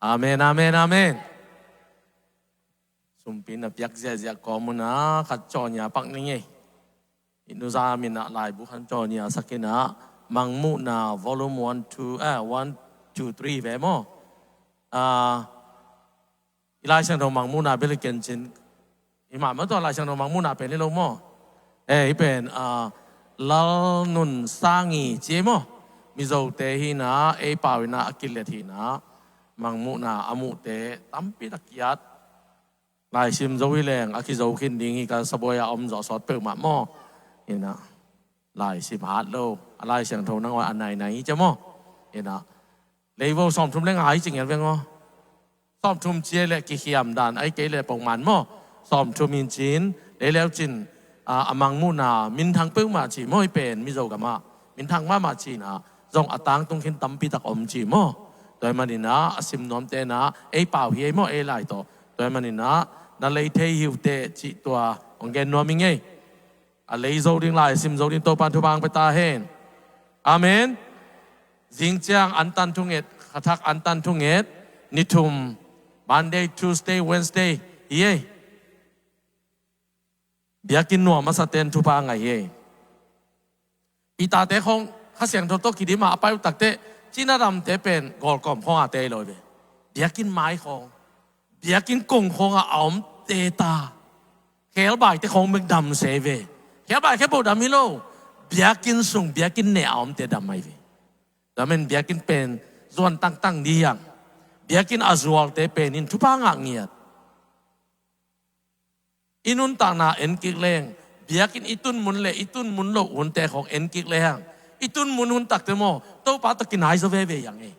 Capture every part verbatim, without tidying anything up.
Amen, amen, amen. Sumpi na piak ziahziah kawm un ah khat cawnia pak ning ei. I nuza min ah laibu khat cawnia sak in ah, Mangmuhna volume one, two, eh, one, two, three ve maw. Ah, i Lai Siangtho Mangmuhna bel i ken cin. I mahmah tawh Lai Siangtho Mangmuhna pen hi lo maw. Eh, i pen, ah, Lal Nun Sang i ci ei maw. Mizote hi in ah, ei pau in ah a kilet hi in ah, Mangmuhna a muhte tampi tak kiat. Laisim zo hi leng a kizo khin ding hi, ka sabuai a om zawh sawt peuhmah maw. Hi in ah, laisim hat lo, a Lai Siangtho nangawn a nainai hi cia maw. Hi in ah, leivo sawmthum le nga hi ci ngiat veng aw. Sawmthum cia le kikhiam dan ai kei le pongman maw. Sawmthum in cin, lei leu cin, ah, a Mangmuhna minthang peuhmah ci maw, i pen Mizo gamah minthang mahmah ci in ah, zong a tangtung khin tampi tak om ci maw. Tua hi manin ah, a sim nuamte in ah, ei pau hi ei maw, ei lai tawh. Tua hi manin ah, na lei thei hi uh teh cih tua hong gen nuam ing ei. A lei zo ding, laisim zo ding Topa'n thupha hong pia ta hen. Amen. Zing ciang antan thunget, kha thak antan thunget, ni thum, Monday, Tuesday, Wednesday hi ei. Biakinn nuam a sate'n thupha a ngah hi ei. I tate khawng Kha Siangtho tawh kidim a a pai uh tak teh, Cina damte pen Gawlkawm khawng a tei lo hi ve. Biakinn mai khawng, biakinn kong khawng ah a om tei ta. Khebaite khawng bek dam se ve. Khebai khe bawh dam hi lo. Biakinn sung, biakinn neh a omte dam ahi ve. Tua manin biakinn pen zuan tangtang ding hi hang. Biakinn a zualte pen in thupha ngah ngiat. I nuntakna en kik leng, biakinn i tun mun le i tun mun loh hunte khawng en kik lehang, i tun mun hun takte maw, Topa tawh kinai zaw veve hi hang ei.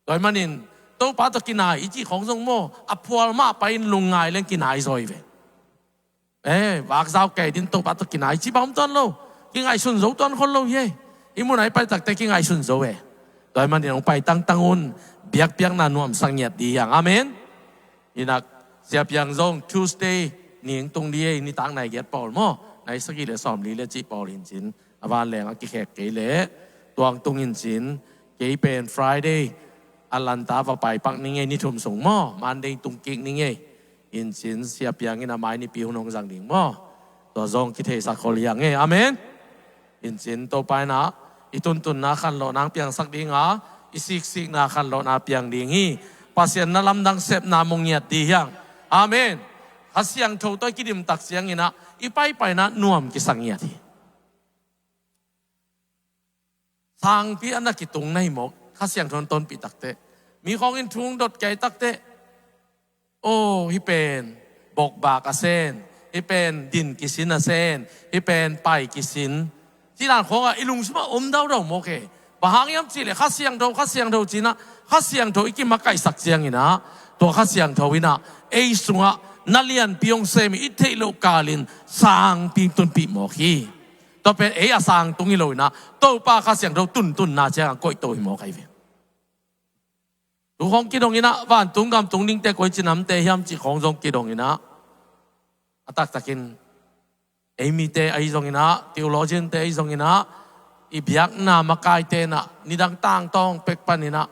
Tua hi manin Topa tawh kinai i cih khawng zong maw, a phual mah pai in lungngai leng kinai zaw hi ve. Eh, vakzau kei din Topa tawh kinai cih bang om tuan lo. Kingaihsun zo tuan khol lo hi ei. I mun ah i pai takte kingaihsun zo e. Tua hi manin hong pai tangtang un, biakpiakna nuamsa ngiat ding hi hang. Amen. Hi in ah, Sia Piang zong Tuesday ni hong tung ding ei, nitak nai giat pawl maw, nai sagih le sawmli le cih pawl hi in cin, a vanleng a kikhek kei leh tuang tung hi in cin, kei pen Friday a lanta va pai pak ning ei, ni thum sung maw, Monday tung kik ning ei. Hi in cin Sia Piang in a mai nipi hun hong zang ding maw. Tua zong kitheisak khol hi hang ei. Amen. Hi in cin Topa in ah, i tuntunna khanlawhna hong piangsak ding a, i siksikna khanlawhna piang ding hi. Pasian na lamdang sepna mu ngiat ding hi hang. Amen. Kha Siangtho tawh i kidim tak ciangin ah, i paipaina nuam kisa ngiat hi. Sangpi a na kitung na hi mawk, Kha Siangtho hong tonpih tak teh. Mi khawng in thu hong dot kei tak teh, aw, hih pen bokbak a sen, hih pen din kisin a sen, hih pen pai kisin, cih dan khawng ah i lungsim ah om daudau mawk e. Bang hang hiam cih leh Kha Siangtho, Kha Siangtho ci in ah, Kha Siangtho i kimakaihsak ciangin ah, tua Kha Siangtho in ah ei sungah na lianpi hong sem hi, i theih loh kalin sangpi tunpih mawk hi. Tua pen ei a sang tung hi lo in ah, Topa Kha Siangtho tuntunna ciangah koihto hi mawk ahi ve. Tu khawng kidong in ah, vantung gam tung dingte koi ci namte hiam cih khawng zong kidong in ah, a taktakin ei mite ahi zongin ah, theologian-te ahi zongin ah, i biakna makaite in ah, nidang tangtawng pek panin ah,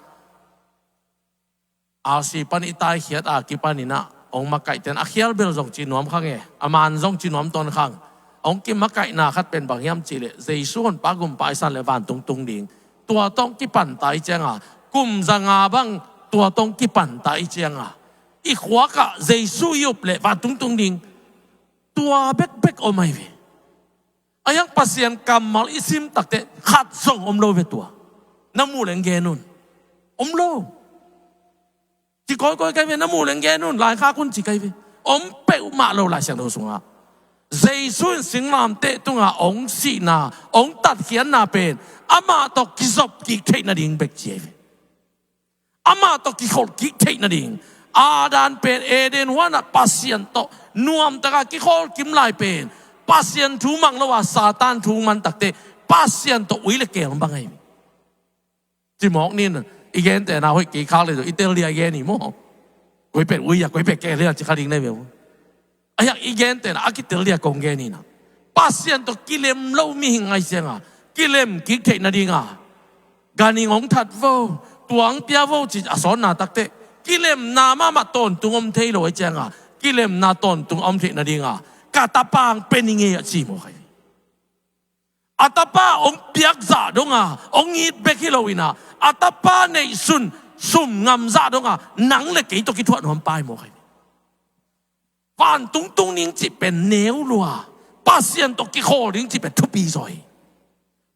R C pan i taikhiat a kipanin ah hong makaihte in a khial bel zong ci nuam kha nge, a man zong ci nuam tawn kha. Hong kimakaihna khat pen bang hiam cih leh, Jesu honpa gumpa i san leh vantung tung ding. Tua tawh hong kipan ta i cianga, kum za nga bang tua tawh hong kipan ta i cianga, i khuakah Jesu i up leh vantung tung ding. Tua bekbek om ahi ve. A hiang Pasian kammal i sim takteh khat zong om lo ve tua. Na muh leng gen un. Om lo. Ci kawikawi kai ve, na muh leng gen un, laikhak un ci kai ve. Om peuhmah lo Lai Siangtho sungah. Jesu in singlamteh tungah hong sihna, hong tatkhiatna pen amah tawh kizop kik theih nading bek ci ahi ve. Amah tawh kikholh kik theih nading. Adam pen Eden huanah Pasian tawh nuamtakah kikholh kim lai pen, Pasian thu mang lo a Satan thu mang takteh Pasian tawh ui le keel bang ahi. Cimawk nin, i gente na hoih kei khak le zo, i tel dia i gen hi maw. Koi pet ui a, koi pet keel hi a ci kha ding nei ve. A hiang i gente na a kitel dia kong gen hi na. Pasian tawh kilem lo mihing ngai sianga, kilem kik theih nadinga, ganhing hong that vo, tuang pia vo ci a sawnna takteh Kilemna mahmah tawntung om thei lo ahih cianga, kilemna tawntung om theih nadinga ka tapa hong pia ning ei a ci mawk hi. A tapa hong piak zah donga hong it bek hi lo inah, a tapa neihsun sum ngam zah donga nang le kei tawh kithuah nuam pai mawk hi. Vantung tung ding cih pen neu lua, Pasian tawh kikhawl ding cih pen thupi zaw hi.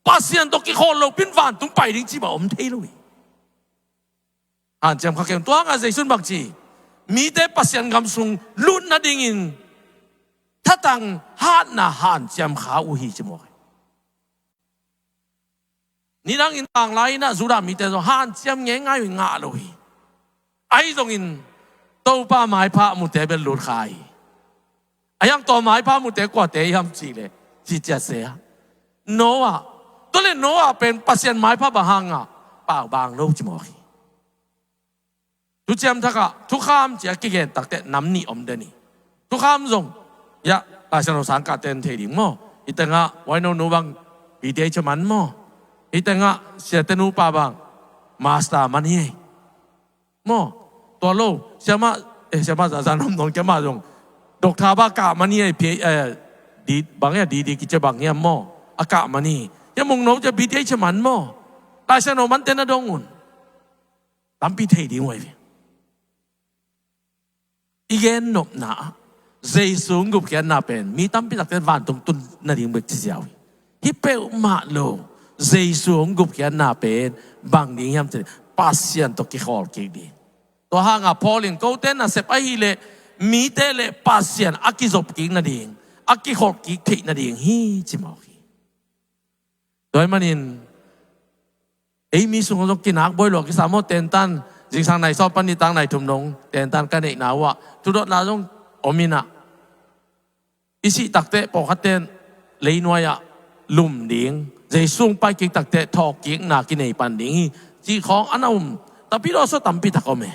Pasian tawh kikhawl lopin vantung pai ding cih mah om thei lo hi. Hanciam kha keng. Tua hanga Jesu'n bang ci? Mite Pasian gam sung lut nadingin thatang hatna hanciam kha uh hi ci mawk hi. Nidangin tanglai inah Judah mite zong hanciam ngeingai uh hi, ngah lo hi. Ahi zongin Topa maipha a mute bel lut kha hi. A hiang tua maipha a mute kuate hiam cih leh, ci ciat se a, Noah. Tua le Noah pen Pasian maipha bang hanga pau bang lo ci mawk hi. Thuciam Thakah thukham ci a kigen takteh nam nih om den hi. Thukham zong, ya, Laisiangtho sangkahte in thei ding maw? Hih tengah Waino nu bang B D H man maw? Hih tengah Siate nupa bang master man hi ei maw? Tua lo, siamah, eh, siamah zahzah namnong kiamah zong doctor bang kah man hi ei, P-, eh, di, bang hiam, D D kici bang hiam maw? A kah man hi. Hia Mungno ci a B D H man maw? Laisiangtho mante na dong un. Tampi thei ding uh ahi ve. I gen nopna ah Jesu hong gupkhiatna pen mi tampi takte vantung tun nading bek ci ziau hi. Hih peuhmah lo, Jesu hong gupkhiatna pen bang ding hiam cih leh Pasian tawh kikhawl kik ding. Tua hanga Paul in kote nasep ahih leh mite le Pasian a kizop kik nading, a kikholh kik theih nading hi ci mawk hi. Tua ahih manin ei mi sungah zong kinak buai lua kisa maw, tentan zingsang nai sawm pan nitak nai thum dong tentan ka neihna uh ah thudotna zong om inah, i sih takteh pawlkhatte in leinuai-ah lum ding, Jesu hong pai kik takteh thawhkikna kinei pan ding hi cih khawng a na um. Tapi dawh sawh tampi tak om e.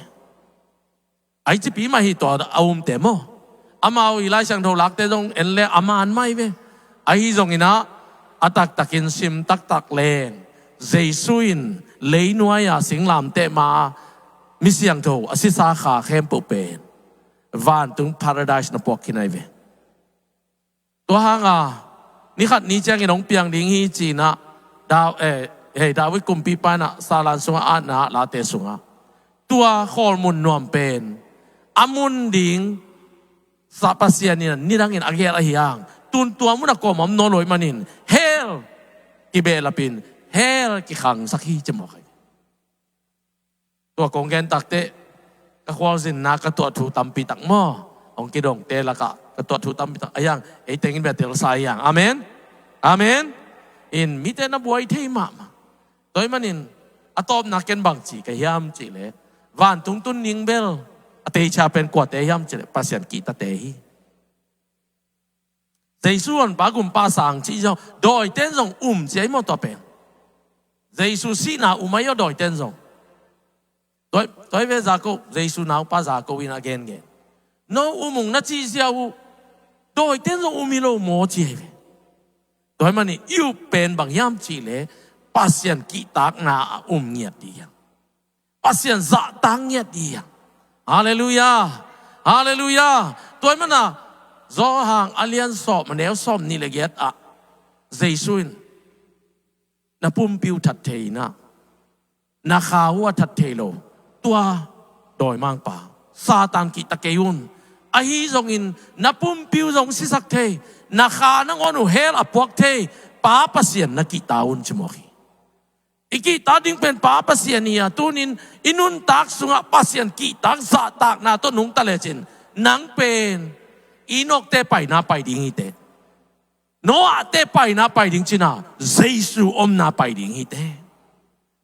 Ahi cipi mah hi tua a umte maw? Amau i Laisiangtho lakte zong en le a man mah hi ve. Ahi zongin ah a taktakin sim taktak leng Jesu in leinuai-a singlamteh ma-a misiangtho a sisa kha khempeuh pen vantung paradise na puak khin ahi ve. Tua hanga ni khat ni ciangin hong piang ding hi ci-in ah Daw-, eh, hei, David kumpipa in ah Salan sungah atna late sungah tua khawlmun nuam pen a mun ding sa Pasian in nidangin a gel ahi hang, tun tua mun a kuamah om nawn lo ahih manin hell kibehlapin hell kikhangsak hi ci mawk hi. Tua kong gen takteh ka khualzinna ka tuah thu tampi tak maw, hong kidongte lakah ka tuah thu tampi tak ahi hang, ei tengin bia telsa ahi hang. Amen. Amen. In mite na buai thei mahmah. Tua ahih manin a tawpna ken bang ci ka hiam cih leh vantung tun ding bel a teicia pen kuate hiam cih leh Pasian kihtate hi. Jesu honpa gumpa sang cih zong dawiten zong um ci ahi maw tua pen? Jesu sihna um ahi aw dawiten zong. Tua, tua hi ve Jakob, Jesu naupa Jakob in a gengen, no um ung na cih ziau uh dawiten zong um hi lo maw ci ahi ve. Tua ahih manin i up pen bang hiam cih leh Pasian kihtakna a um ngiat ding hi hang. Pasian zahtak ngiat ding hi hang. Halleluiah. Halleluiah. Tua ahih manin Johan a lian sawm a neu sawm nih le giat ah Jesu in na pumpi uh that thei in ah na kha uh a that thei lo tua dawimangpa Satan kihta kei un. Ahi zongin na pumpi uh zong sisak thei, na kha nangawn uh hell a puak thei Pa Pasian na kihta un ci mawk hi. I kihtak ding pen Pa Pasian hi a, tunin i nuntak sungah Pasian kihtak zahtakna tawh nungta lecin nang pen Enokte paina pai ding hi teh. Noahte paina pai ding cihna Jesu omna pai ding hi teh.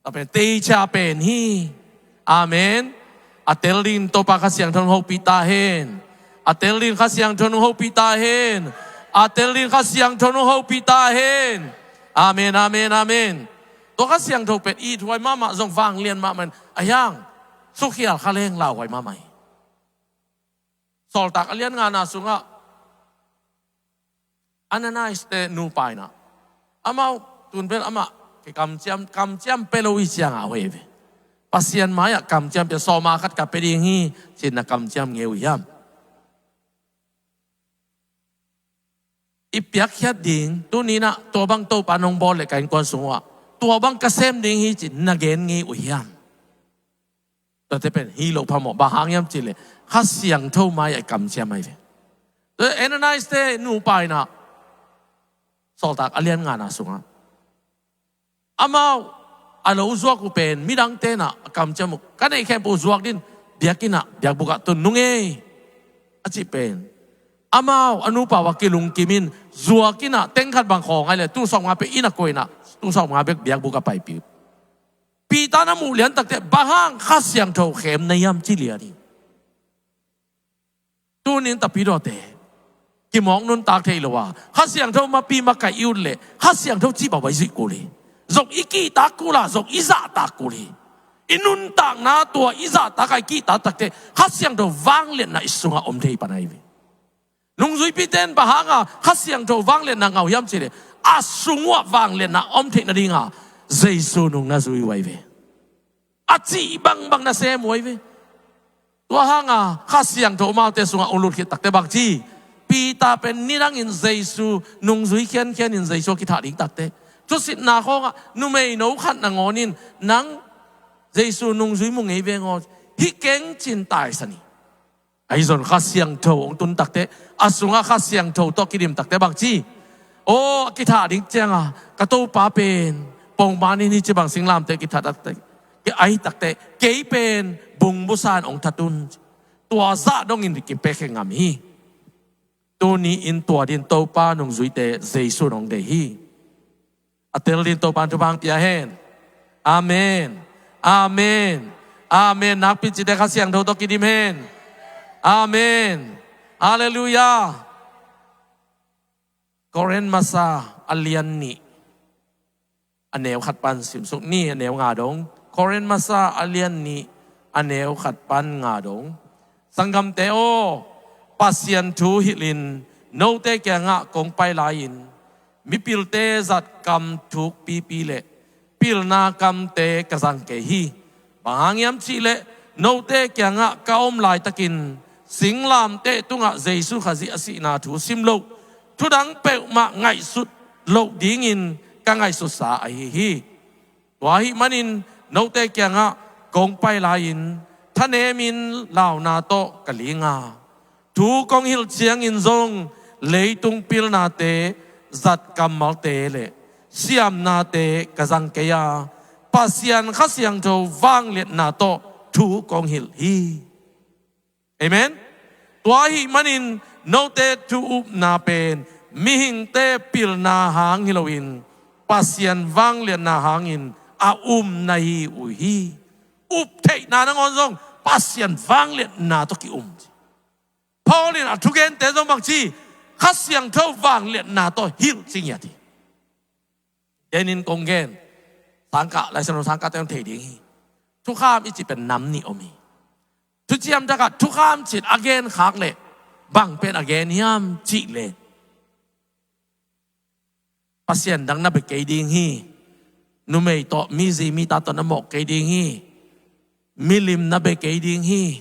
Tua pen teicia pen hi. Amen. A tel dingin Topa Kha Siangtho in hong hopih ta hen. A tel dingin Kha Siangtho in hong hopih ta hen. A tel dingin Kha Siangtho in hong hopih ta hen. Amen, amen, amen. Tua Kha Siangtho pen ithuai mahmah zong vanglian mahmah in ahi hang sukhial kha leng lauhuai mahmah hi. Sawltak a lian ngana sungah Ananias te nupa in ah amau tun pen amah kikamciam, kamciam pia lo hi ciangah hoih ve. Pasian mai-ah kamciam pia, sawma khat ka pia ding hi, ci-in na kamciam ngei uh hiam? I piakkhiat ding, tuni-in ah tua bang Topa nong bawl leh ka innkuan sung uh ah tua bang ka sem ding hi, ci-in na gen ngei uh hiam? Tuate pen hi lo phamawh, bang hang hiam cih leh Kha Siangtho mai-ah i kamciam ahi ve. Tua Ananias-te nupa in ah, Sawltak a lian ngana sungah, amau a lo zuak uh pen midangte in ah a kamciam uh, ka neih khempeuh zuak ding, biakinn ah, biakbuk ah tun nung ei, a cih pen, amau a nupa uh a kilungkim in, zuak in ah teng khat bang khawng ahih leh tul sawmnga pia inn ah koih in ah, tul sawmnga bek biakbuk ah paipih uh. Peter na muh lian takteh, bang hang Kha Siangtho khem na hiam, ci lian hi. Tuni-in tapidawte, kimawk nuntak thei lo a, Kha Siangtho mapi makaih i ut leh Kha Siangtho cih bang bang i zuih kul hi. Zong i kihtak kul a, zong i zahtak kul hi. I nuntakna, tua i zahtak a i kihtak takteh Kha Siangtho vangliatna i sungah om thei pan ahi ve. Nungzuipite in bang hanga Kha Siangtho vangliatna ngah uh hiam cih leh, a sung uh ah vangliatna om theih nadinga Jesu nung na zui uh ahi ve. A cih bangbang na sem uh ahi ve. Tua hanga Kha Siangtho amaute sungah hong lut khit takteh bang ci? Peter pen nidangin Jesu nungzui khiankhian in Jesu a kithah ding takteh, thusitna khawngah numeino khat nangawn in, nang Jesu nungzui mu ngei veng aw, hi keng, ci-in taisan hi. Ahi zong Kha Siangtho hong tun takteh, a sungah Kha Siangtho tawh kidim takteh bang ci? Aw, a kithah ding cianga, ka Topa pen pongman in hi, ci bang singlamteh kithah takteh, ahi takteh, kei pen bung busa in hong that un. Tua zah dongin kipekhe ngam hi. Tuni-in tua dingin Topa nungzuite Jesu in hong deih hi. A tel dingin Topa in thupha hong pia hen. Amen. Amen. Amen. Nakpi cihte Kha Siangtho tawh kidim hen. Amen. Halleluiah. Korin Masa a lian nih, a neu khat pan simsuk ni, a neu nga dong. Korin Masa a lian nih, a neu khat pan nga dong. Sanggamte aw, Pasian thu hilhin note kiangah kong pai lai-in, mipilte zat kam thuk pipi le pilna kamte ka zang kei hi. Bang hang hiam cih leh, note kiangah ka om laitakin singlamteh tungah Jesu Khazih a sihna thu sim loh, thudang peuhmah ngaihsut loh dingin ka ngaihsutsa ahi hi. Tua ahih manin note kiangah kong pai lai-in thanemin launa tawh ka ling a, thu kong hilh ciangin zong leitung pilnate, zat kammalte le siamnate ka zang kei a, Pasian Kha Siangtho vangliatna tawh thu kong hilh hi. Amen. Tua ahih manin note thu upna pen mihingte pilna hang hi loin, Pasian vangliatna hangin a um na hi uh hi. Up theihna nangawn zong Pasian vangliatna tawh ki-um. Paul in a thugente zong bang ci? Kha Siangtho vangliatna tawh hilh ci ngiat hi. Genin kong gen, sangkah, Laisiangtho sangkahte hong thei ding hi. Thukham i cih pen nam nih om hi. Thuciam Thak ah thukham ci-in a gen khak leh bang pen a gen hiam cih leh, Pasian dang na bia kei ding hi. Numei tawh, mi zi mi ta tawh na mawh kei ding hi. Milim na bia kei ding hi.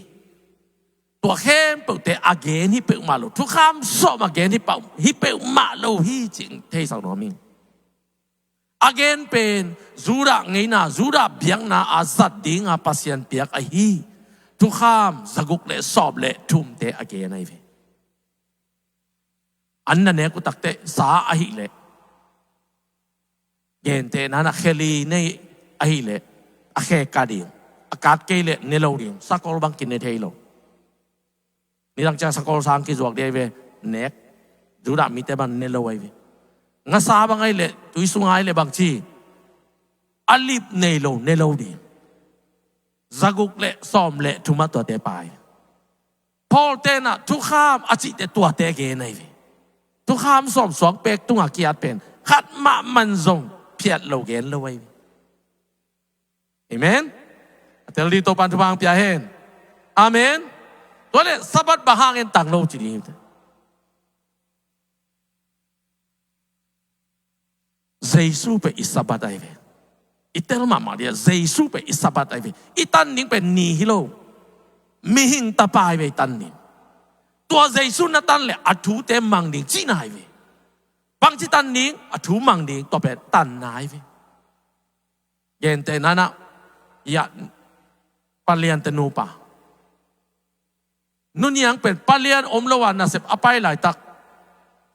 Tua khempeuhte a gen hi peuhmah lo. Thukham sawm a gen hi peuh, hi peuhmah lo hi cih theisak nuam hi. A gen pen Judah ngeina, Judah biakna a zat dinga Pasian piak ahi thukham zaguk le sawm le thumte a gen ahi ve. An na nek uh takteh sa ahih leh, gentehna-in a khe li nei ahih leh, a khe ka ding, a kat kei leh ne lo ding, sakol bang kine thei lo. Nidang ciang sakol sang kizuak ding ahi ve, nek. Judah mite bang ne lo ahi ve. Ngasa bang ahih leh, tui sunga ahih leh bang ci? A lip nei lo ne lo ding. Zaguk le sawm le thum ah tuate pai. Paul tenah thukham a cihte tuate gen ahi ve. Thukham sawm suak pek tunga ki-at pen khat mahmah zong phiat lo gen lo ahi ve. Amen. A tel ding Topa'n thupha hong pia hen. Amen. Tua leh Sabbath bang hangin tang lo ci ding. Jesu pen i Sabbath ahi ve. I tel mahmah dih a, Jesu pen i Sabbath ahi ve. I tan ding pen ni hi lo, mihing Tapa ahi ve i tan ding. Tua Jesu na tan leh a thute mang ding cihna ahi ve. Bangci tan ding? A thu mang ding, tua pen tanna ahi ve. Gentehna-in ah, ya, Palian te nupa, Nu Niang pen Palian om lo a nasep a pai laitak,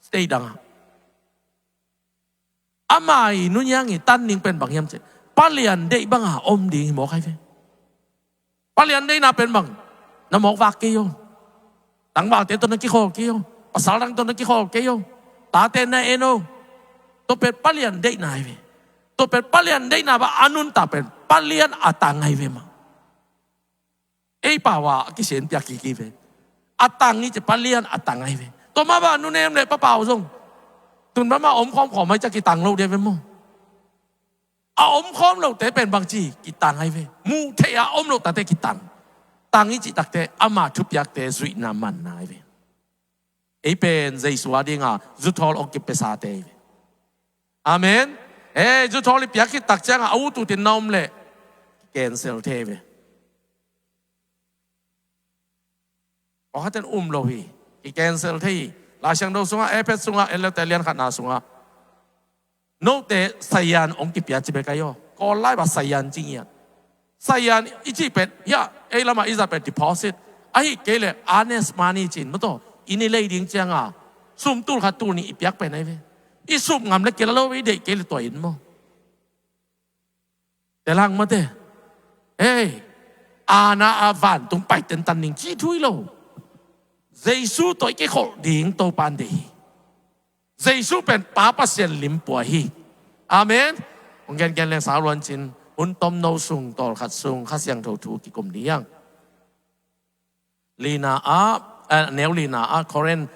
state dangah, ama i Nu Niang i tan ding pen bang hiam cih leh, Palian deih banga om ding hi mawk ahi ve. Palian deihna pen bang? Na mawk vak kei aw, tangvalte tawh na kikhawl kei aw, pasal dang tawh na kikhawl kei aw, tate na en aw. Tua pen Palian deihna ahi ve. Tua pen Palian deihna bang a nuntak pen Palian a tang ahi ve mah. Ei pau a kisianpiak kik hi ve. A tang hi ci, Palian a tang ahi ve. Tua mah bang Nu Nem leh Pa Pau zong tun bang mah om khawmkhawm ahi ci a kitang lo ding ahi ve maw. A om khawm lote pen bangci? Kitang ahi ve. Muh theih a om lo tate kitang. Tang i cih takteh ama thupiakte zuihna manna ahi ve. Ei pen Jesu a dinga zuthawl hong kipiasate ahi ve. Amen. Ei, zuthawl i piak khit tak ciangah a ut utin na om leh cancel thei ve. Pawlkhatte in um lo hi, ki cancel thei hi. Lai Siangtho sungah, Efesa sungah, en le te lian khatna sungah, note sayan hong kipia ci bek ahi aw. Kawl lai bang sayan ci ngiat. Sayan i cih pen, ya, ei lamah i zat pen deposit, ahih kei leh earnest money ci-in maw, tua inn i lei ding cianga sum tul khat tul nih i piak pen ahi ve. I sum ngam leh kila lo ve, i deih kei leh tua inn maw. Tel hang mate. Ei, aana a vantung paite in tan ding cih thu hi lo. Jesu tawh i kikholh ding Topa'n deih hi. Jesu pen Pa Pasian limpua hi. Amen. Hong gengen leng sau luancin, hun tomno sung, tawlkhat sung Kha Siangtho thu kikum ding hi hang. Lina ah, eh, neu lina ah, Korin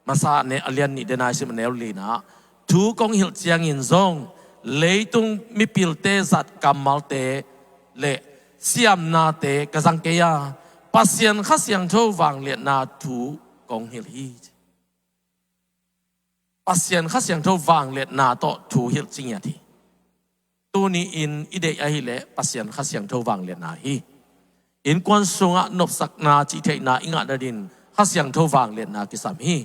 masa ne, a lian nih, dena i sim a neu lina ah, thu kong hilh ciangin zong leitung mipilte zat kammalte le siamnate ka zang kei a, Pasian Kha Siangtho vangliatna thu kong hilh hi. Pasian Kha Siangtho vangliatna tawh thu hilh ci ngiat hi. Tuni-in i deih ahih leh Pasian Kha Siangtho vangliatna hi. Innkuan sungah nopsakna, cihtheihna i ngah nadingin Kha Siangtho vangliatna kisam hi.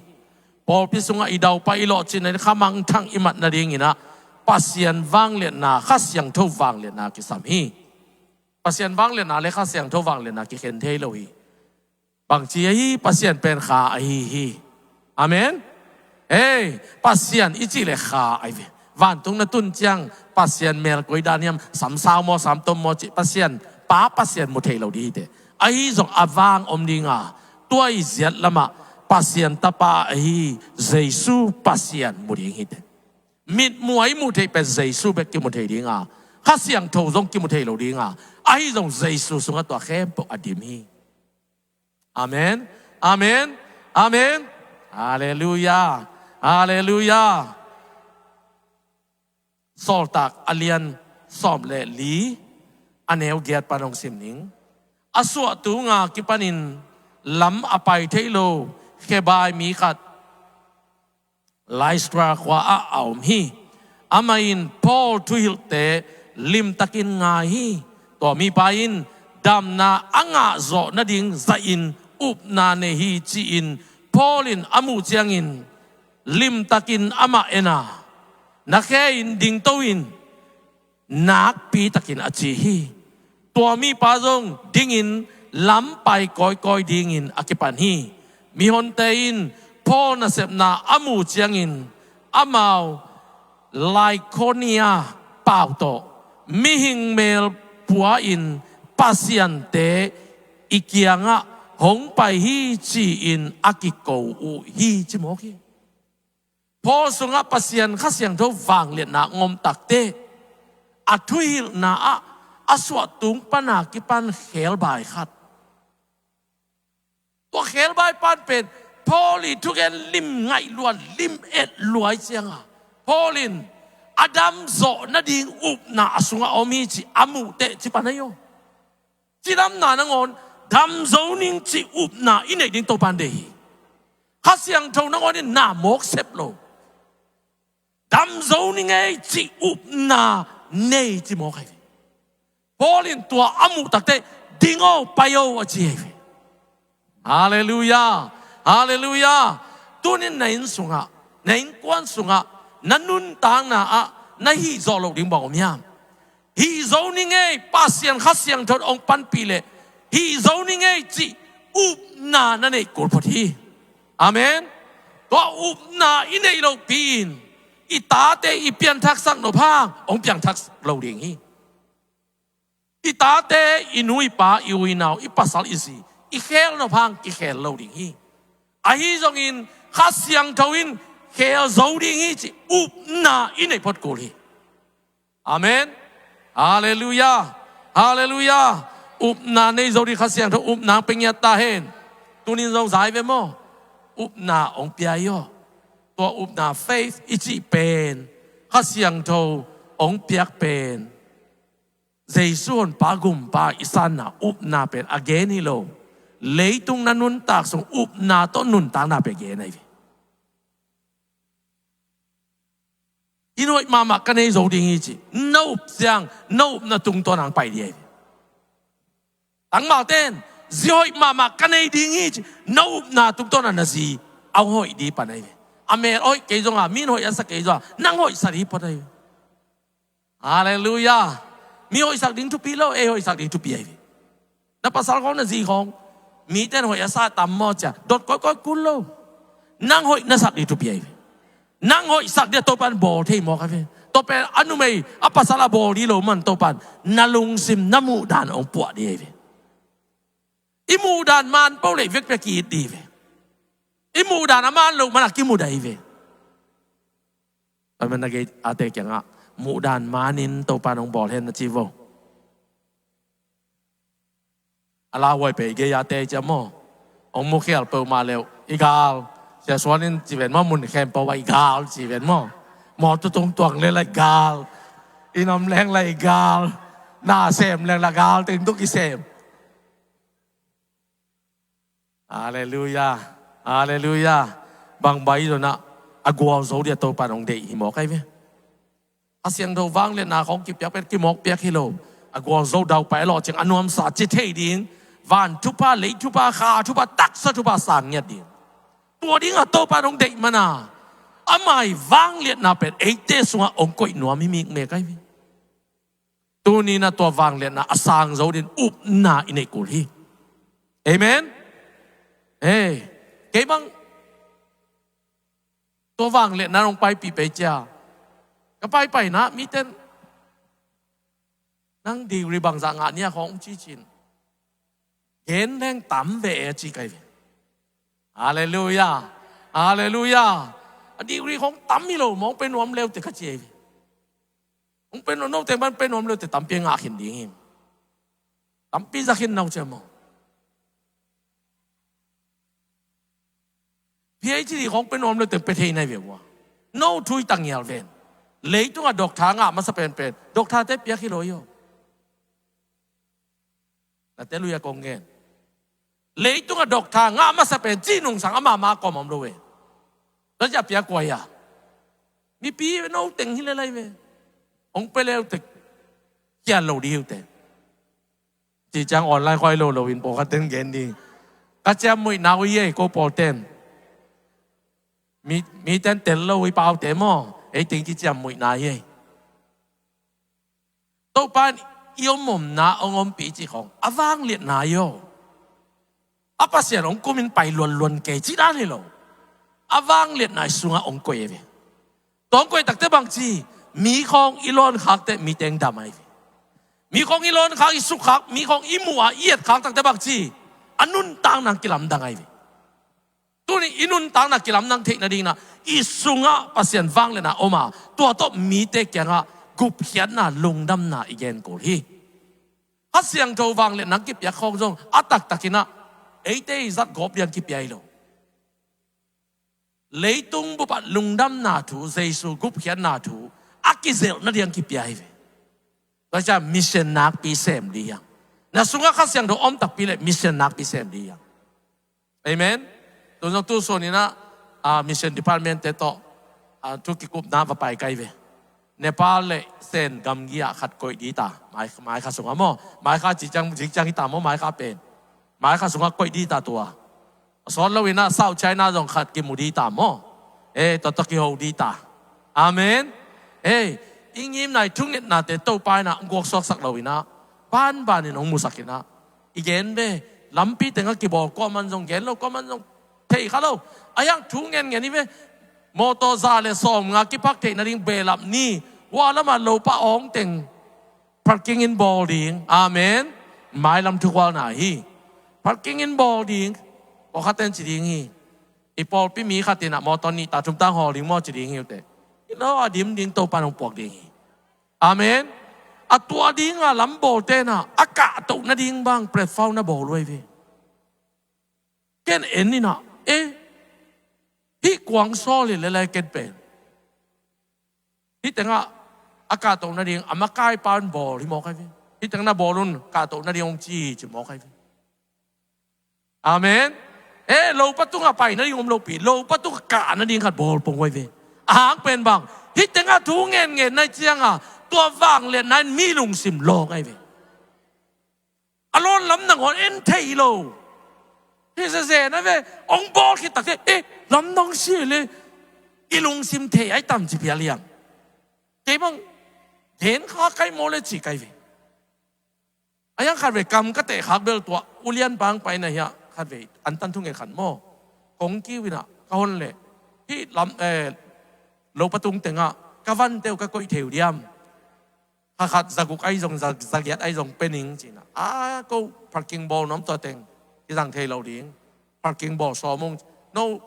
Pawlpi sungah i daupai, i lawhcinna, i kha mangthang i mat nadingin ah Pasian vangliatna, Kha Siangtho vangliatna kisam hi. Pasian vangliatna le Kha Siangtho vangliatna kikhen thei lo hi. Bangci ahi, Pasian pen Kha ahi hi. Amen. Ei, Pasian i cih leh Kha ahi ve. Vantung na tun ciang Pasian mel koi dan hiam, sam sau maw, sam tom maw cih, Pasian Pa, Pasian mu thei lo ding hi teh. Ahi zong a vang om ding a, tua i ziat lamah Pasian Tapa ahi Jesu Pasian mu ding hi teh. Mitmuh a i muh theih pen Jesu bek kimu thei ding a, Kha Siangtho zong kimu thei lo ding a, ahi zong Jesu sungah tua khempeuh a dim hi. Amen. Amen. Amen. Halleluiah. Halleluiah. Sawltak a lian sawm le li, a neu giat pan hong sim ning. A suahtung a kipanin lam a pai thei lo khebai mi khat Listra khua ah a om hi. Amah in Paul thuhilhte limtakin ngai hi. Tua mipa in damna a ngah zawh nading zahin upna nei hi, ci-in Paul in a muh ciangin limtakin amah en a, na khe in dingto in, nakpitakin a ci hi. Tua mipa zong dingin lam pai kawikawi dingin a kipan hi. Mihonte in Paul nasepna a muh ciangin amau Likaonia pau tawh mihing mel pua-in pasiante i kiangah hong pai hi, ci-in a kiko uh hi, ci mawk hi. Paul sungah Pasian Kha Siangtho vangliatna ngom takteh, a thuhilhna ah a suahtung pana kipan khebai khat. Tua khebai pan pen Paul i thugen lim ngaih lua, lim et lua i cianga, Paul in a damzawh nading upna a sungah om hi, ci a muhteh ci pan ahi aw. Cidamna nangawn damzo ning cih upna i neih ding Topa'n deih hi. Kha Siangtho nangawn in na mawk sep lo. Damzo ning ei cih upna nei ci mawk ahi. Paul in tua a muh takteh, "Ding aw, pai aw," a ci hi ve. Halleluiah. Halleluiah. Tunin na inn sungah, na innkuan sungah, na nuntakna ah na hih zawh loh ding bang om hiam? Hih zo ning ei, Pasian Kha Siangtho hong panpih leh hih zo ning ei cih upna na neih kul phot hi. Amen. Tua upna i neih lohpi-in i tate i pianthaksak nop hang hong piangthak lo ding hi. I tate, i nu i pa, i u i nau, i pasal i zi i khel nop hang kikhel lo ding hi. Ahi zongin Kha Siangtho in khel zo ding hi cih upna i neih phot kul hi. Amen. Halleluiah. Halleluiah. Upna nei zo ding, Kha Siangtho upna pia ngiat ta hen. Tunin zong za hi ve maw? Upna hong pia hi aw. Tua upna, faith i cih pen, Kha Siangtho hong piak pen, Jesu Honpa Gumpa i sanna upna pen a gen hi lo. Leitung na nuntak sung upna tawh nuntakna pen gen ahi ve. Inn hoih mahmah ka nei zo ding hi ci, na up ciang na upna tungtawn hong pai ding ahi ve. Tangmalte in, zi hoih mahmah ka nei ding hi ci, na upna tungtawn a na zi a hoih ding pan ahi ve. A mel hoih kei zong a, mi in hoih a sa kei zong a, nang hoih sa ding phot ahi ve. Halleluiah. Mi hoihsak ding thupi lo, ei hoihsak ding thupi ahi ve. Na pasal khawng, na zi khawng, mite in hoih a sa tam maw ci a dot kawikawi kul lo. Nang hoih na sak ding thupi ahi ve. Nang hoihsak ding a Topa'n bawl thei mawk ahi ve. Tua pen a numei a pasal a bawl ding lo man, Topa'n na lungsim, na muhdan hong puah ding ahi ve. I muhdan man peuh leh i vekpi-a ki-it ding hi ve. I muhdan a man loh man a kimudah hi ve. Tua man a, gei ate kiangah, "Muhdan manin Topa'n hong bawl hen," na ci vo. A lauhuai pen i gei ate hi ci a maw. Hong mukhial peuhmah leh i gal. Sia Suan in ci ven maw, mun khempeuh ah i gal ci ven maw. Mawtaw tung tuang leh lah i gal. Inn om leng lah i gal. Na sem leng lah gal teng tuk i sem. Halleluiah. Halleluiah. Bang bai zong ah, a gualzo ding a Topa'n hong deih hi mawk ahi ve. Kha Siangtho vangliatna khawng kipiak pen kimawkpiak hi lo. A gualzo daupai a lawh ciang a nuamsa ci thei ding, van thupha, lei thupha, kha thupha, taksa thupha sang ngiat ding. Tua ding a Topa'n hong deih man a, ama' vangliatna pen eite sungah hong koih nuam hi mikmek ahi ve. Tuni-in ah tua vangliatna a sang zo dingin upna i neih kul hi. Amen. Hey, kei bang tua vangliatna hong paipih pei cia, ka paipaina mite in, "Nang degree bangzah ngah ni a?" khawng ci cin, "Gen leng tam ve e," ci kai ve. Halleluiah. Halleluiah. A degree khawng tam hi lo, mawng pe nuam leute ka ci ei ve. Hong pe nuam, note man pe nuam leute tampi ngah khin ding hi. Tampi za khin nau cia maw. PhD khawng pe nuam leute pe thei nai ve ua. No thu i tangial ven. Leitungah doctor ngah masa penpen, doctor te piak hi lo hi aw. Na te lui a kong gen. Leitungah doctor ngah masa pen ci nungsang ama ma kawm om lo ve. Tua cia piak kua hi a? Mipi no teng hi le lai ve. Hong pe leute kian lo ding hi uh te. Ci ciang online khuai lo lo in pawlkhat ten gen ding. Ka ciammuihna uh hi ei, ko pawl ten. Mi, mi ten tel lo uh hi, paute maw. Ei teng kiciammuihna hi ei. Topa'n i om omna hong ompih cih khawng a vangliatna hi aw. A Pasian hong kumin pai luanluan kei cih dan hi lo. A vangliatna i sungah hong koih ei ve. Tua hong koih takte bangci, mi khawng i lawnkhakte mi teng dam ahi ve. Mi khawng i lawnkhak, i sukkhak, mi khawng i muh a i etkhak takte bangci, a nuntakna kilamdang ahi ve. Tuni i nuntakna kilamdang theih nadingin ah i sungah Pasian vangliatna om a, tua tawh mite kiangah gupkhiatna, lungdamna i gen kul hi. Kha Siangtho vangliatna kipiak khawng zong a taktakin ah eite i zat gawp dingin kipia hi lo. Leitung bup ah lungdamna thu, Jesu gupkhiatna thu a kizelh nadingin kipia hi ve. Tua ciang mission nakpi sem ding hi hang. Na sungah Kha Siangtho om takpi leh mission nakpi sem ding hi hang. Amen. Tun zong tusun in ah, ah, mission department te tawh, ah, thu kikupna va pai kai ve. Nepal le Sen gamgi ah khat koih dita. Mai, mai kha sungah maw. Mai kha ci ciang, ci ciang hita maw, mai kha pen. Mai kha sungah koih dita tua. A sawt lo inah South China zong khat kimu dita maw. Eh, tua tua kiho dita. Amen. Eh, i ngimna i thungetnate Topa inah guaksuaksak lo inah. Banban in hong musak inah. I gen ve, lampi tengah kibawl kuaman zong gen lo, kuaman zong thei kha lo. A hiang thu ngen ngen i ve. Mawtaw za le sawm nga kipak theih nading behlap ni. Hua lamah lopa awng teng parking in bawl ding. Amen. Mailam thukualna hi. Parking in bawl ding. Pawlkhat ten ci ding hi. I pawlpi mi khat inah mawtaw nih ta thum tang hawl ding maw ci ding hi uh teh. I lo a dim ding Topa nong puak ding hi. Amen. A tua dinga lam bawl tenah a kahtoh nading bang platform na bawl uh ahi ve. Ken en inah, eh, hih kuang sawl hi le lai ken pen. Hih tengah a kahtoh nading a makaipa un bawl hi mawk ahi ve. Hih tengah na bawl un kahtoh nading hong ci hi ci mawk ahi ve. Amen. Eh, lopa tungah pai nading om lopi, lopa tungah kah nading khat bawl pong uh ahi ve. A hang pen bang, hih tengah thu ngen ngen nai cianga tua vangliatna in mi lungsim lawng ahi ve. A lawn lam nangawn en thei lo. Hi zezen a ve, ong bawl khit takte, eh, lam nang si le, i lungsim thei ai tam ci phial hiam. Kei bang, den kha kai maw le ci kai ve. A hiang khat ve kam ka teh khak bel tua, ulian bang paina hiah, khat ve, an tan thungen khat maw. Kong kiu inah, ka hon le, hih lam, eh, lopa tung tengah, ka vante uh ka koih thei uh diam. Kha khat zaguk ai zong, za-, zagiat ai zong pe ning cina. A, ko parking bawl nuam tua teng. Kizang thei lo ding. Parking bawl sawm ung. No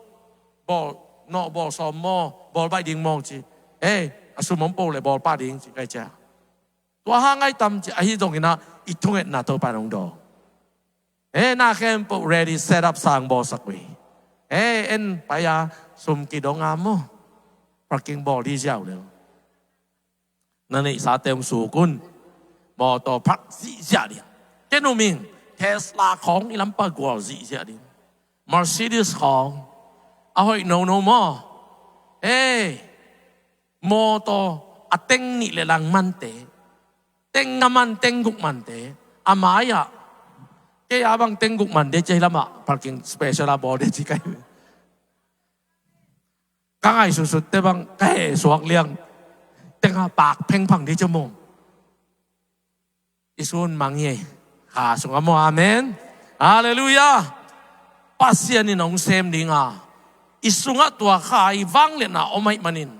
bawl, no bawl sawm maw. Bawl baih ding maw ci. Eh, a sum om po le bawl pah ding ci kai cia. Tua hang ai tam ci. Ahi zong inah i thungetna Topa nong daw. Eh, na khempeuh ready set up sang bawl sak uh hi. Eh, en pai a sum kidong a maw. Parking bawl di ziau leu. Na neihsate hong suk un. Mawtaw phak zihziah ding. Ken um ing, Tesla khawng i lampa gual zihziah ding. Mercedes khawng. A hoih nono maw. Eh, mawtaw a teng nih le lang mante. Teng nga man, teng guk mante. A mai-ah. Kei a bang teng guk man de cei lamah. Parking special a bawl de ci kai. Ka ngaihsutsut te bang ka heh suak liang. Tenga pak phengphang dih ca mong. I sun mang hi ei. Kha sungah maw, amen. Halleluiah. Pasian in hong sem dinga, i sungah tua kha i vangliatna om ahih manin,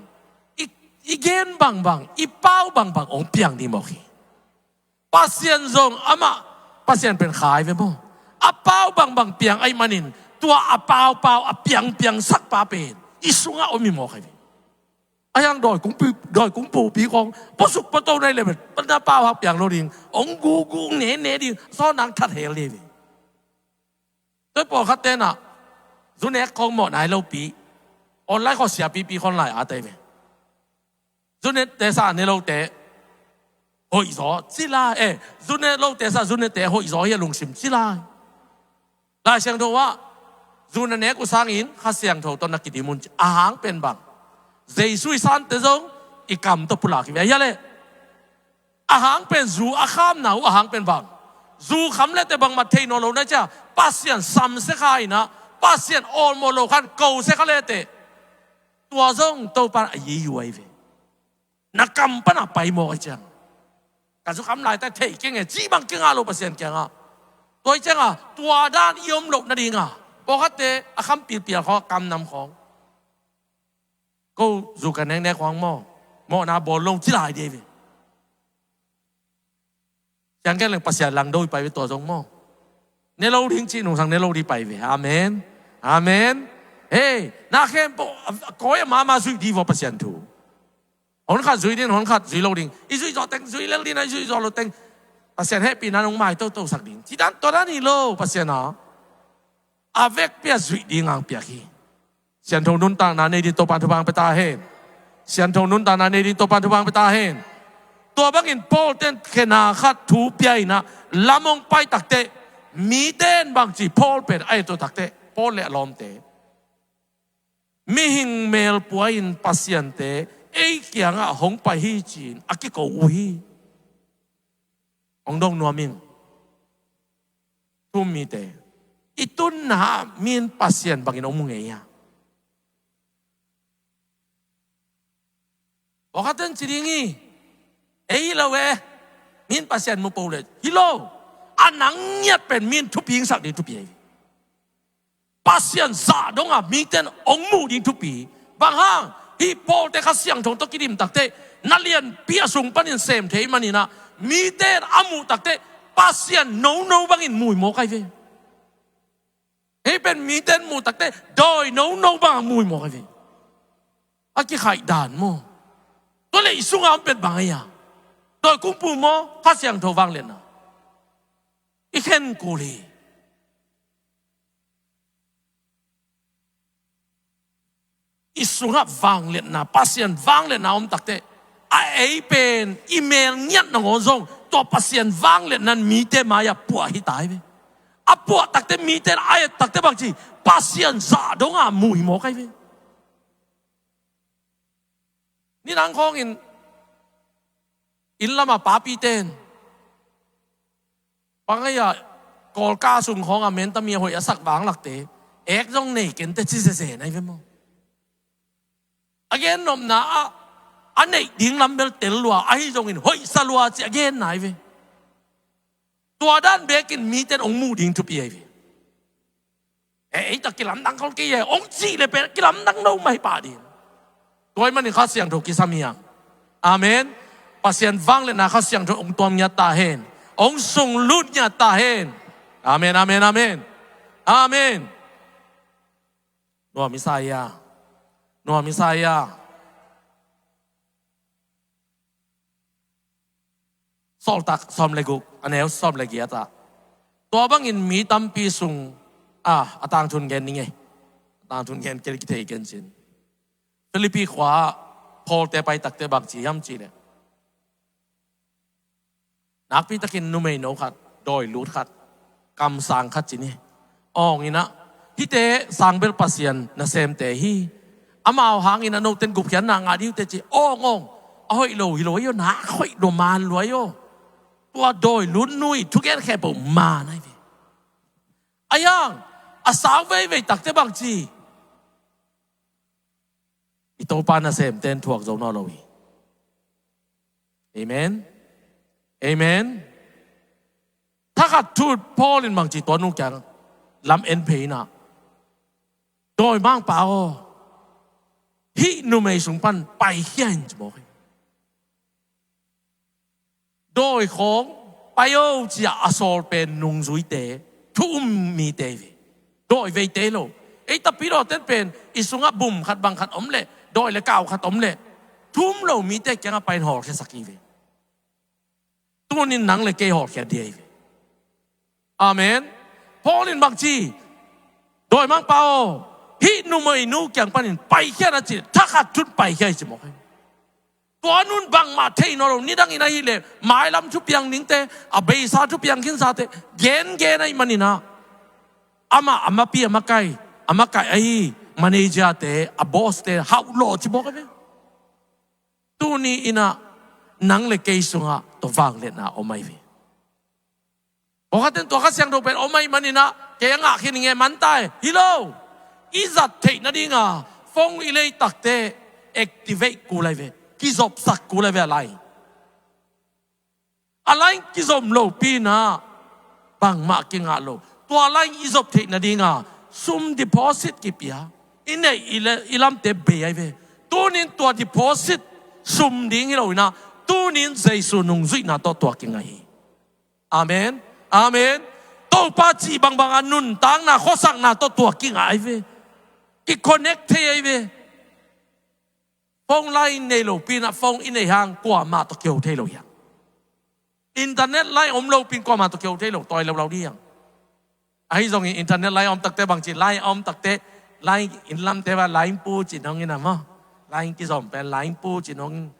i, i gen bangbang, i pau bangbang hong piang dih mawk hi. Pasian zong amah, Pasian pen kha hi ve maw. A pau bangbang piang ahih manin, tua a paupau a piangpiang sakpa pen i sungah om hi mawk hi ve. A hiang dawi kungpi, dawi kungpupi kong pasuk pato nai le pen, na pau hak piang lo ding, hong gugu nene ding, sawn nang that hel dih ve. Tua pawlkhat tenah, zunek khong mawh nai lopi, online khong siapipi khong lai a tai ve. Zunek te sa ne lote hoih zaw cila, eh, zunek lote sa zunek te hoih zaw hi a lungsim cila. Lai Siangtho ah, zu na nek uh sangin Kha Siangtho tawh na kidim un ci. A hang pen bang, Jesu i sante zong i kam tawh pulak hi ve. A hia le, a hang pen zu a khamna uh a hang pen bang, zu kham lete bangmah thei nawn lo na cia, Pasian samsia kha inah, Pasian awlmawh lo khan kosia kha lete, tua zong Topa a yiyu ahi ve. Na kam pana pai mawk ahi ciang, ka zu kham laite theih kenge ci bang kinga lo Pasian kiangah. Tua ahi cianga tua dan i om loh nadinga, pawlkhatte a kham pilpial khawng a kam nam khawng, ko zu ka neknek khawng maw, mawhna bawl lo ci lai dih ahi ve. Sianggen leng Pasian langdo i pai ve tua zong maw. Ne lo ding ci nungsang ne lo dih pai ve. Amen. Amen. Hei, na khempeuh a kawi a mama zuih dih vaw Pasian thu. Hon khat zui din, hon khat zui lo ding. I zui zawh teng zui lel din a, i zui zawh lo teng Pasian hehpihna nong mai toto sak ding. Ci dan tua dan hi lo Pasian a, a vekpi a zuih ding ang piak hi. Siangtho nuntakna nei din Topan thupha ang pia ta hen. Siangtho nuntakna nei din Topan thupha ang pia ta hen. Tua bangin Paul ten khena khat thu pia inah lam hong pai takteh, mi ten bangci Paul pen a et uh takteh, Paul le a lawmte, mihing melpua in pasiante ei kiangah hong pai hi ci-in a kiko uh hi. Hong dong nuam ing. Thu-um mite, i tunna ah mi in Pasian bangin hong mu ngei a? Pawlkhat in ci ding hi, ei hi lo e, mi in Pasian mu peuh leh. Hi lo. A nang ngiat pen mi in thupi hong sak ding thupi ahi. Pasian zah dongah mite in hong muh ding thupi. Bang hang? Hih Paul-te Kha Siangtho tawh kidim takteh, na lianpi a sung panin sem thei maninah, mite in a muh takteh Pasian nono bangin mu hi mawk ahi ve. Hih pen mite in muh takteh dawi nono bangah mu hi mawk ahi ve. A kikhaih dan maw? Tua leh i sungah om pen bang ahi a? Dawi kungpu maw, Kha Siangtho vangliatna? I khen kul hi. I sungah vangliatna, Pasian vangliatna om takteh, a ei pen i mel ngiat nangawn zong tua Pasian vangliatna in mite mai-ah puah hi ta hi ve. A puah takteh mite in a et takteh bang ci? Pasian zah dongah mu hi mawk ahi ve. Nidang khawngin inn lamah papite in bang ahi a, kawlka sung khawngah mentami a hoih a sak vanglakte, ek zong nei kenteh ci zezen ahi ve maw? A gennopna ah a neih ding lam bel tel lua, ahi zongin hoihsa lua ci a genna ahi ve. Tua dan bekin mite in hong muh ding thupi ahi ve. E, ei tak kilamdang khol kei e, hong cih leh pen kilamdang lo mah hi pah ding. Tua ahih manin Kha Siangtho kisam hi hang. Amen. Pasian vangliatna Kha Siangtho hong tuam ngiat ta hen. Hong sunglut ngiat ta hen. Amen, amen, amen. Amen. Nuam i sa hi a. Nuam i sa hi a. Sawltak sawm le guk, a neu sawm le giat ah, tua bangin mi tampi sung, a, a tangthu in gen ning e. A tangthu in gen kei leh kithei ken cin. Philippi khua-ah Paul-te pai takteh bang ci hiam cih leh, nakpitakin numeino khat, dawi lut khat, kamsang khat ci ni. Awng in ah, hihte sang bel Pasian nasemte hi. Amau hangin ah note in gupkhiatna ngah ding uh teh ci. Awng, awng, a hoih lo hi lo ahi aw, nak hoih lua, man lua ahi aw. Tua dawi lutnu i thugen khempeuh man ahi ve. Ahi hang a sau veivei takteh bang ci? I Topa nasemte in thuak zo nawn lo hi. Amen. Amen. Thakhat thu Paul in bang ci tua nu kiang lam en phei in ah, dawimangpa aw, hih numei sung pan paikhia in ci mawk hi. Dawi khawng pai o ci-a a sawl pen nungzuite, thu-um mite hi ve. Dawi veite hi lo. Ei tapidawte pen i sungah bum khat bang khat om leh, dawi le kau khat om leh, thu-um lo mite kiangah pai-in hawlkhiasak hi ve. Tunin nang le kei hawlkhia ding ahi ve. Amen. Paul in bang ci? Dawimangpa aw, hih numeinu kiang panin paikhia in a ci, thakhat thu in paikhia hi ci mawk hi. Tua nu in bangmah thei nawn lo, nidangin ahih leh mailam thupiang dingte, a beisa thupiang khinsate gengen ahih manin ah, amah a mapi a makai, a makai ahi manager-te, a boss-te hauh lawh ci mawk ahi ve. Tuni in ah nang le kei sungah tua vangliatna om ahi ve. Pawlkhat in tua Kha Siangtho pen om ahih manin ah kei a ngah khin ing e, man ta e. Hi lo. I zat theih nadinga phone i lei takteh activate kul ahi ve. Kizopsak kul ahi ve a line. A line kizom lopi in ah bangmah kingah lo. Tua line i zop theih nadinga sum deposit kipia, i neih i le, i lamte bei ahi ve. Tunin tua deposit sum ding hi lo in ah, tunin Jesu nungzuihna tawh tua kingai hi. Amen. Amen. Topa cih bangbang a nuntakna, khuasakna tawh tua kingah ahi ve. Kiconnect thei ahi ve. Phone line nei lopi in ah phone i neih hang kuamah tawh kiho thei lo hi hang. Internet line om lopi in kuamah tawh kiho thei lo, tawi lo lo ding hi hang. Ahi zongin internet line om takteh bang ci, line om takteh, line inn lamte va line pu ci nong in ah maw. Line kizom pen line pu ci nong.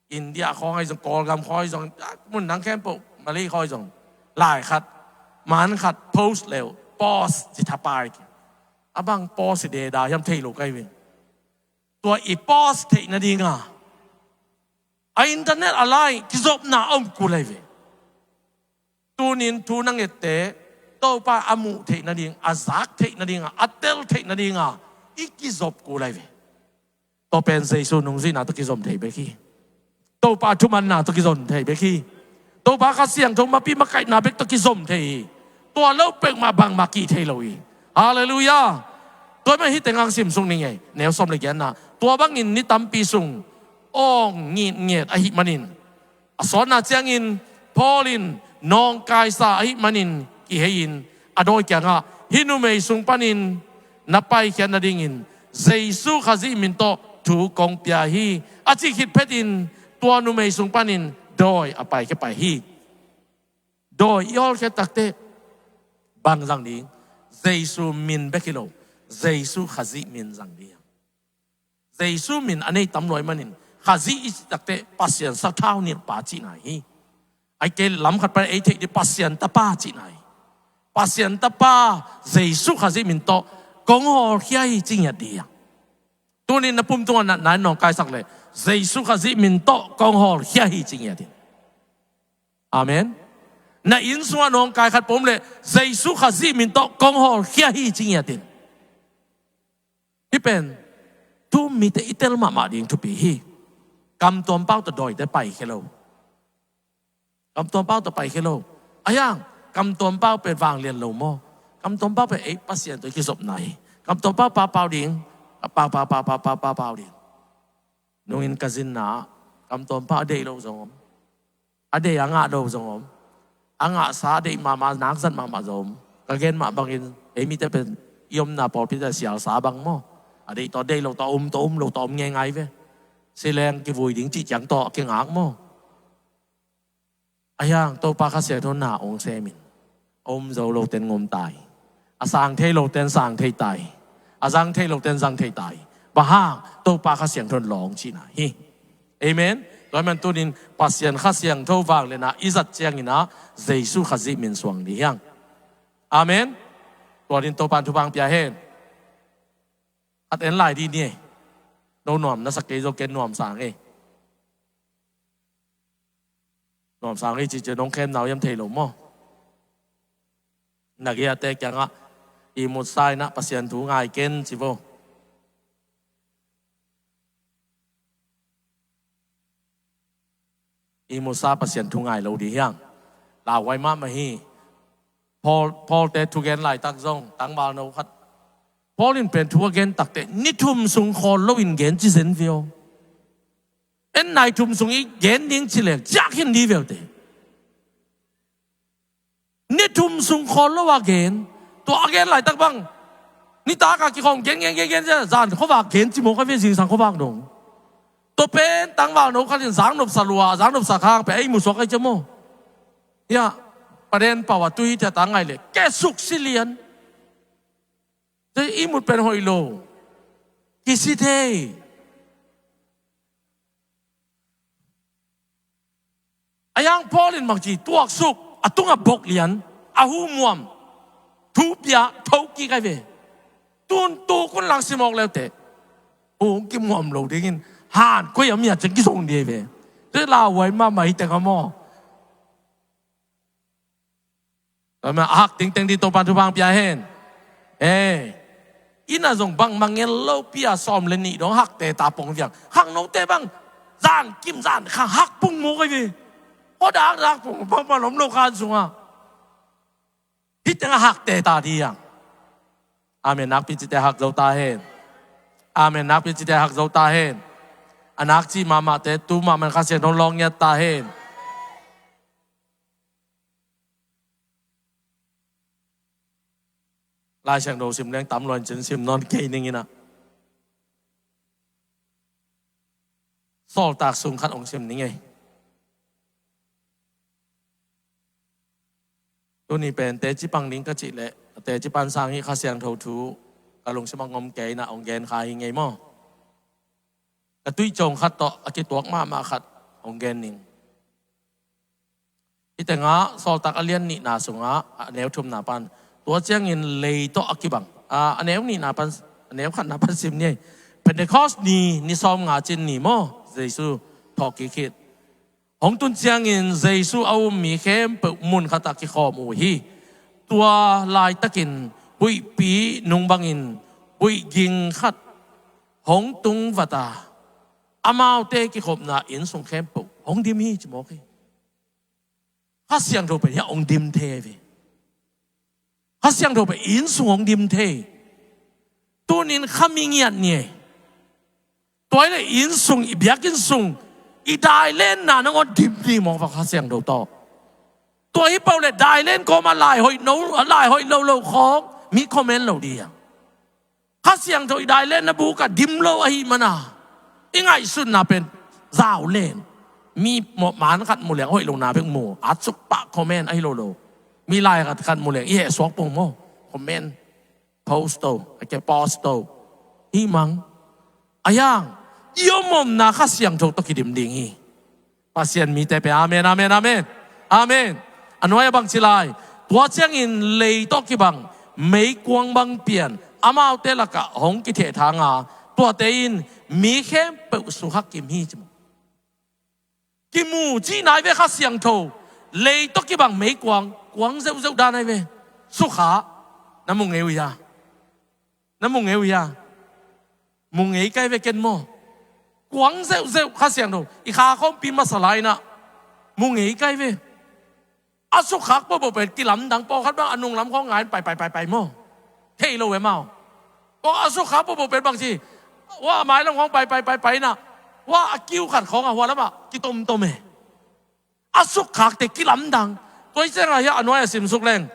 India khawng ahi zong, Kawlgam khawng ahi zong, ah, mun dang khempeuh, Malay khawng ahi zong, lai khat, man khat post leh, pause ci thapai. A bang pause i deda hiam thei lo ka hi ve. Tua i pause theih nadinga A internet a lai kizopna a om kul lai ve. Tunin thu na ngette Topa a muh theih nading, a zak theih nading a, a tel theih nading a i kizop kul lai ve. Tua pen Jesu nungzuihna tawh kizom thei bek hi. Topa thumanna tawh kizom thei bek hi. Topa Kha Siangtho mapi makaihna bek tawh kizom thei hi. Tua lo peuhmah bangmah kih thei lo hi. Halleluiah. Tua mah hih teng ang simsuk ning ei. Neu sawm le giatna, tua bangin ni tampi sung awng ngitnget ahih manin, a sawtna ciangin Paul in nawngkaisa ahih manin kihei-in a dawi kiangah, hih numei sung panin na paikhiat nadingin Jesu Khazih min tawh thu kong pia hi, a cih khit phetin tua numei sung panin dawi a paikhia pai hi. Dawi i hawlkhia takteh bang zang ding? Jesu min bek hi lo, Jesu Khazih min zang ding. Jesu min a nei tam lua ahih manin Khazih i cih takteh Pasian sathau nilhpa cihna hi. Ahih kei leh lam khat pan ei theih ding Pasian Tapa cihna hi. Pasian Tapa Jesu Khazih min tawh kong hawlkhia hi ci ngiat ding hi. Tunin na pum tungah natna in nawngkaisak leh Jesu Khazih min tawh kong hawlkhia hi ci ngiat in. Amen. Na inn sungah nawngkai khat pom leh Jesu Khazih min tawh kong hawlkhia hi ci ngiat in. Hih pen tu mite i tel mahmah ding thupi hi. Kamtuam pau tawh dawite paikhia lo. Kamtuam pau tawh paikhia lo. Ahi hang kamtuam pau pen vanglian lo maw? Kamtuam pau pen ei Pasian tawh i kizopna hi. Kamtuam pau pau pau ding. Pau pau pau pau pau pau pau ding. Nungin ka zinna ah kamtuam pau a deih lo zong om. A deih a ngah lo zong om. A ngahsa a deih mahmah, nakzat mahmah zong om. Ka gen mah bangin ei mite pen i omna pawlpi te sialsa bang maw? A deih tawh a deih lo tawh a um tawh a um lo tawh a om ngeingai ve. Sileng kivui ding cih ciang tawh a kingak maw? Ahi hang Topa Kha Siangtho na hong semin a um zo lote in ngom ta hi. A sang thei lote in sang thei ta hi. A zang thei lote in zang thei ta hi. Bang hang? Topa Kha Siangtho in lawng cihna hi. Amen. Tua ahih man tunin Pasian Kha Siangtho vangliatna i zat ciangin ah Jesu Khazih min suang ding hi hang. Amen. Tua ding Topa in thupha hong pia hen. Khat en lai dih ni ei. No nuam na sa kei zo, ken nuam sa ngei. Nuam sa ngei ci ci nong khem nau hiam thei lo maw? Na gei a te kiangah ihmut sa in ah Pasian thu ngai ken ci vo. Ihmut sa Pasian thu ngai lo ding hi hang. Lauhuai mahmah hi. Paul, Paul te thugen laitak zong tangvalno khat, Paul in pen thu a gen takteh ni thum sung khawl loin gen ci zen viau. En nai thum sung i gen ding ci leng ciah khin ding viaute. Ni thum sung khawl lo a gen. Tua a gen laitak bang nitak a kikhawm gen gen gen gen, zan khuavak gen ci mawk a ve, zingsang khuavak dong. Tua pen tangvalno khat in zang nopsa lua, zang nopsa khang pen ei musuak ai cia maw? Hiah paden pau a tui tia tang ngai le kesuk si lian. Tua ihmut pen hoih lo. Kisi thei. A yang Paul in bangci tuaksuk, a tungah bok lian, a hu muam, thu pia, tho kik ai ve. Tun tu kun lang simawk leute. Hu kimuam lo dingin han koi a mia ceng kizong ding ai ve. Tua lauhuai mahmah hi teng a maw? Tua mah a hak tingteng ding Topan thupha hong pia hen. Eh, inn ah zong bangmah ngel lo pi a sawm le nih dong hakte ta pong viang. Khangnote bang zan kim zan khang hak pung mawk ai ve. Khuadak hak pung bangmah lom lo khan sungah. Hih tengah hakte ta ding hiang. Amen nakpi cite hak zo ta hen. Amen nakpi cite hak zo ta hen. A nak cih mahmahte tu mahmah in Kha Siangtho in lawng ngiat ta hen. Lai Siangtho sim leng tam luan cin sim nawn kei ning in ah. Sawltak sung khat hong sim ning ei. Tuni pen teci pang ning ka cih leh, teci pan sang hih Kha Siangtho thu ka lungsim ah ngom kei in ah hong gen kha hi ngei maw? Ka tuih cong khat tawh a kituak mahmah khat hong gen ning. Hih tengah Sawltak a lian nihna sungah a neu thumna pan, tua ciangin lei tawh a kibang. A, a neu nihna pan, a neu khatna pan sim ni ei. Pentecost ni, ni sawm nga cin ni maw? Jesu thawh kik khit. Hong tun ciangin Jesu a um mi khempeuh mun khatah kikhawm uh hi. Tua laitakin huihpi nung bangin huihging khat hong tung vata, amaute kikhopna inn sung khempeuh hong dim hi ci mawk hi. Kha Siangtho pen hiah hong dim thei ve. Kha Siangtho pen inn sung hong dim thei. Tunin kha mi ngiat ni ei. Tua hi leh inn sung, i biakinn sung, i dailenna nangawn dim ni mawk va Kha Siangtho tawh. Tua hi pah leh dailen kawm a lai hoih no, a lai hoih lo lo khawng mi comment lo ding a. Kha Siangtho i dailenna buk ah dim lo ahih mana i ngaihsutna pen zau len. Mi mawh man khat mu leng hoih lona bek mu, a suk pah comment ahi lo lo. Mi lai khat khat mu leng i heh suak pong maw. Comment, post to, a ke post to. Hi mang. A hiang i om omna Kha Siangtho tawh kidim ding hi. Pasian mite pen amen, amen, amen. Amen. A nuai a bang ci lai. Tua ciangin lei tawh kibang meikuang bang pian amaute lakah hong kithehthang a, tuate in mi khempeuh sukha kim hi ci maw. Kimu cihna hi ve Kha Siangtho. Lei tawh kibang meikuang, kuang zeuhzeuh dan hi ve. Sukha. Na mu ngei uh hia? Na mu ngei uh hia? Mu ngei kai ve ken maw. Kuang zeuhzeuh Kha Siangtho. I kha khawmpi masa lai inah mu ngei kai ve. A sukkhak pohpoh pen kilamdang, pawlkhat bang a nunglam khawng ngai in pai pai pai pai maw. Thei lo e mau. Pawh a sukkhak pohpoh pen bang ci. Hua a mailam khawng pai pai pai pai inah, hua a kiu khat khawng a hua lamah kitomtom e. A sukkhakte kilamdang. Tua hi ciangah hiah a nuai a simsuk leng,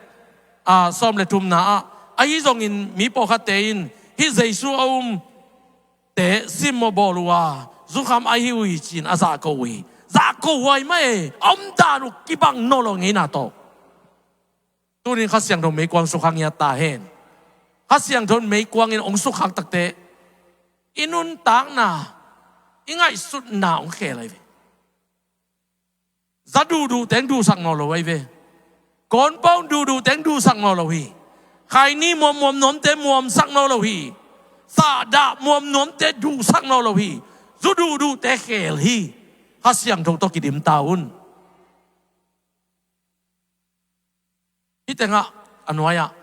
a, sawm le thumna ah, ahi zongin mi pawlkhatte in hih Jesu a umte simmawh bawl uh a, zukham ahi uh hi ci-in a zahko uh hi. Zahko huai mah e. A omdan uh kibang nawn lo ngeina tawh. Tunin Kha Siangtho meikuang sukha ngiat ta hen. Kha Siangtho meikuang in hong sukkhak takteh i nuntakna, i ngaihsutna hong khel ahi ve. Za duhduh teng duhsak nawn lo ahi ve. Kawnpau duhduh teng duhsak nawn lo hi. Khaini muammuam nuamte muamsak nawn lo hi. Sahdah muam nuamte duhsak nawn lo hi. Zu duhduhte khel hi. Kha Siangtho tawh kidim ta un. Hih tengah a nuai-ah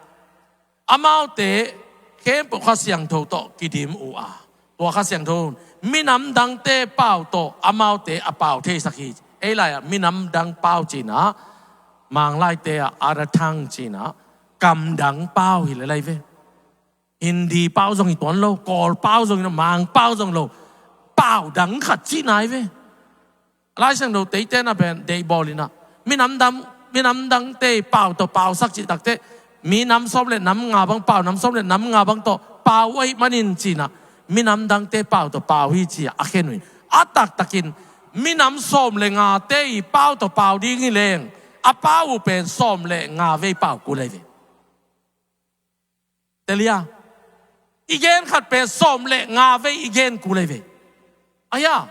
amaute khempeuh Kha Siangtho tawh kidim uh a, tua Kha Siangtho minam dangte pau tawh amaute a pau theisak hi. Ei lai-ah minam dang pau cinah, Manglaite ah other tongue cinah, kam dang pau hi lelai ve. Hindi pau zong hi tuan lo, Kawl pau zong hi lo, Mang pau zong lo, pau dang khat cihna hi ve. Lai Siangtho teite na pen deihbawl inah minam dang, minam dangte pau tawh pausak cih takteh, minam sawm le nam nga bang pau, nam sawm le nam nga bang tawh pau ahih manin cinah minam dangte pau tawh pau hi ci-ah a khen uh hi. A taktakin minam sawm le ngate i pau tawh pau ding hi leng, a pau uh pen sawm le nga vei pau kul ahi ve. Telia, i gen khat pen sawm le nga vei i gen kul ahi ve. Aya,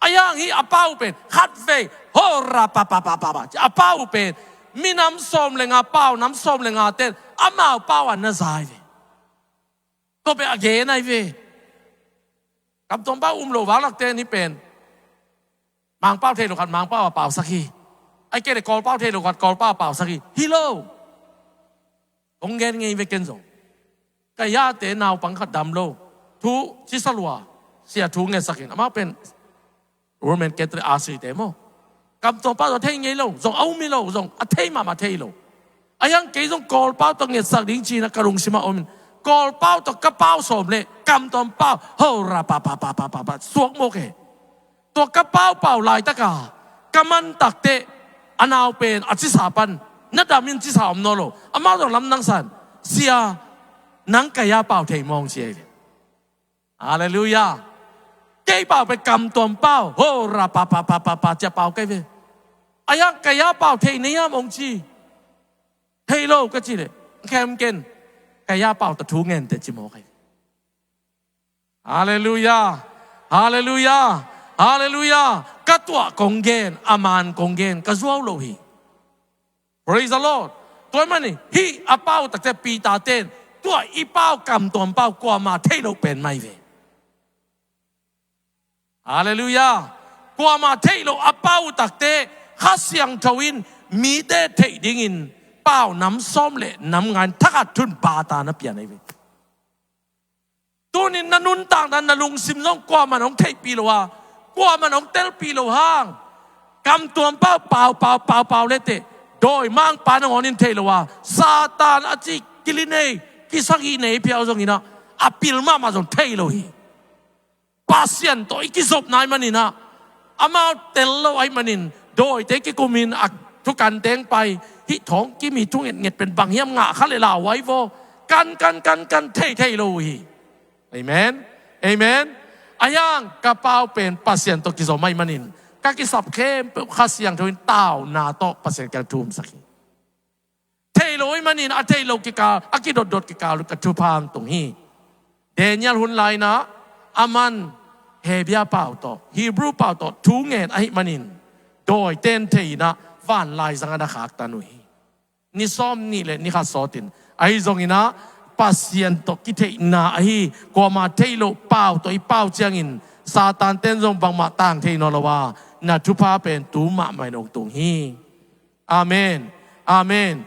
aya hang hih a pau pen khat vei, hora pa pa pa pa pa, a pau pen minam sawm le nga pau, nam sawm le nga ten amau pau a na za ahi ve. Tua pen a gen ahi ve. Kamtuam pau um lo vanglakte ni pen Mangpau thei lo khat Mangpau a pausak hi. Ai kei le Kawlpau thei lo khat Kawlpau a pausak hi. Hi lo. Hong gen ngei ve ken zong. Ka yate naupang khat dam lo. Thu cisa lua. Sia thu ngetsak in. Amau pen Roman Catholic R C te maw. Kamtuam pau tawh thei ngei lo. Zong a um hi lo. Zong a thei mahmah thei lo. A hiang kei zong Kawlpau tawh ngetsak ding cina ka lungsimah om in. Kawlpau tawh ka pau sawm le Kamtuam pau. Hora pa pa pa pa pa pa. Suak mawk e. Tua ka paupau laitaka ka mantakteh a nau pen a cisa pan na dam in cisa om nawn lo. Amau zong lamdang san, sia, nang kaya pau thei mawng cia hi ve. Halleluiah. Kei pau pen Kamtuam pau, hora pa pa pa pa pa cia pau kai ve. A hiang kaya pau thei na hiam ong ci. Thei lo ka ci leh, khem ken, kaya pau tawh thu ngen teh ci mawk hi. Halleluiah. Halleluiah. Halleluiah. Ka tuah kong gen, a man kong gen, ka zuau lo hi. Praise the Lord. Tua ahih manin hih a pau takte Peter ten, tua i pau Kamtuam pau kuama thei lo pen mai ve. Halleluiah. Kuamah theih loh a pau uh takte Kha Siangtho in mite theih dingin pau nam sawm le nam nga in thakhat thu-in bata na pia na hi ve. Tunin na nuntakna, na lungsim zong kuamah in hong theihpih lo a, kuamah in hong telpih lo hang, kamtuam pau, pau, pau, pau, pau leteh, dawimangpa nangawn in thei lo a, Satan a ci kili nei, kisagih nei phiau zongin ah, a pil mahmah zong thei lo hi. Pasian tawh i kizopna ahih manin ah, amau tel lo ahih manin, dawite kikumin a thukanteng pai, hih thawngkim, hih thungetnget pen bang hiam, ngah kha le lau ai vaw, kan, kan, kan, kan, thei, thei lo uh hi. Amen. Amen. Ahi hang ka pau pen Pasian tawh kizom ahih manin, ka kisap khempeuh Kha Siangtho in tauna tawh Pasian kiang thumsak hi. Thei lo ahih manin, a theih loh kikal, a kidotdot kikal uh ka thupha hong tung hi. Daniel hun lai-in ah, aman Hebrew pau tawh, Hebrew pau tawh thu ngen ahih manin, dawite in thei-in ah, vanlaizang ah na khaktan uh hi. Ni sawmnih le ni khat sawtin, ahi zongin ah, Pasian tawh kitheihna ahi, kuamah theih loh pau tawh i pau ciangin, Satan ten zong bangmah tang thei nawn lo a, na thupha pen tu mahmah in hong tung hi. Amen. Amen.